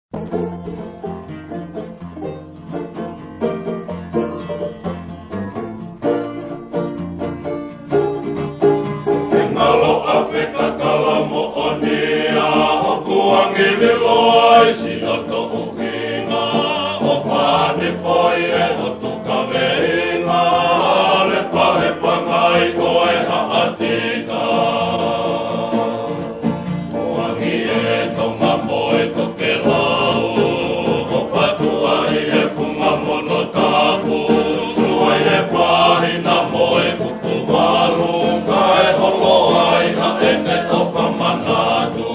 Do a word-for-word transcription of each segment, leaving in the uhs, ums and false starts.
ʻE ngalo ʻa fekakala moʻoni ʻa ʻoku angililo ai siʻoto ʻuhinga ʻo fānifoi e ʻotu kaveinga le pahepangai ko e haʻatika. Kuangi e Tonga mo e tokelau, ʻo patuʻaʻi e funga mono tapu, suai e fāhina mo e kuku valu, kae holo ai haʻane ʻofa manatu.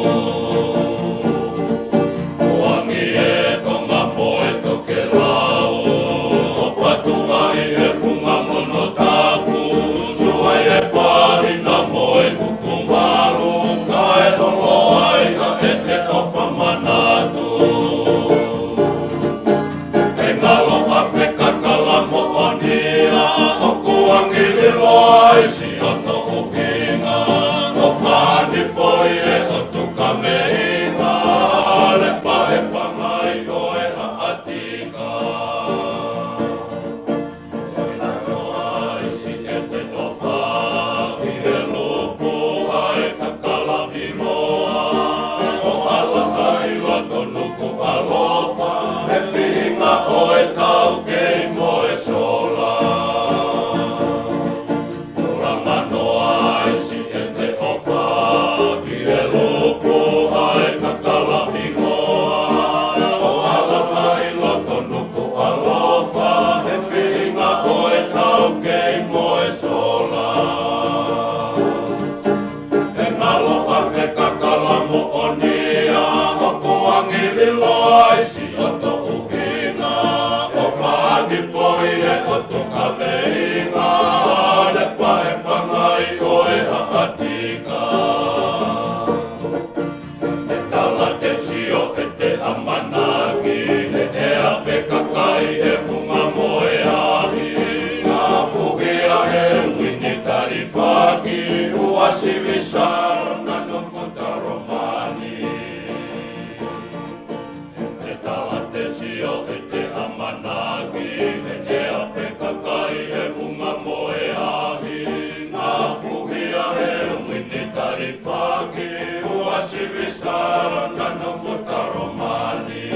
Kuangi e Tonga mo e tokelau, ʻo patuʻaʻi e funga mono tapu, suai e fāhina mo e kuku valu, kae holo ai haʻane ʻofa manatu. ʻE ngalo ʻa fekakala moʻoni ʻa ʻoku angililo ai siʻoto ʻuhinga ʻo fānifoi e ʻotu kaveinga le pahepangai ko e haʻatika. Kualofa, he feinga ʻo e taukei mo e sola. ʻE ngalo ʻa fekakala moʻoni ʻa ʻoku angililo ai siʻoto ʻuhinga ʻo fānifoi e ʻotu kaveinga le pahepangai ko e haʻatika. ʻE tala te sio ʻe te ʻamanaki, he ʻe ʻa fekakakai e funga mo e ahi, ngā fuhia he uini talifaki, ua sivi sala nano mo talo mani. ʻE tala te sio ʻe te ʻamanaki, he ʻe ʻa fekakakai e funga mo e ahi, ngā fuhia he uini talifaki, ua sivi sala nano mo talo mani.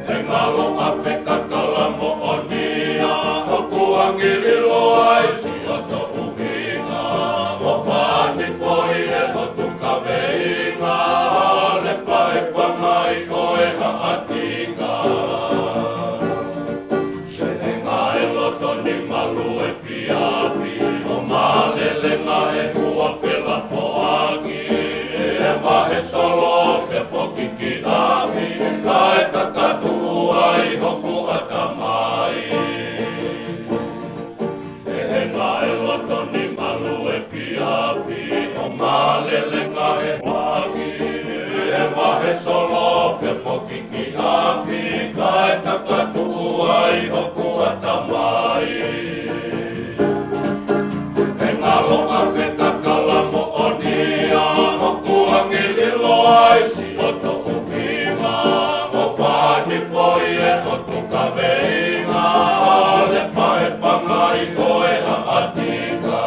ʻE ngalo ʻa fekakala moʻoni ʻa ʻoku angililo ai siʻoto ʻuhinga ʻo fānifoi e ʻotu kaveinga le pahepangai ko e haʻatika. Sehenga e loto ni malu e fiafi, ʻo mālele ngā e hua fela foaki, ʻe vahe solo ke foki ki ʻapi, kae takatuʻu ai hoku ʻatamai. Sehenga e loto ni malu e fiafi, ʻo mālele ngā e foaki, ʻe vahe solo ke foki ki ʻapi, kae takatuʻu ai hoku ʻatamai. ʻE ngalo ʻa fekakala moʻoni ʻa ʻoku angililo ai siʻoto ʻuhinga ʻo fānifoi e ʻotu kaveinga le pahepangai ko e haʻatika.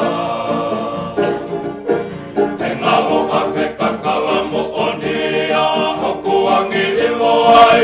ʻE ngalo ʻa fekakala moʻoni ʻa ʻoku angililo ai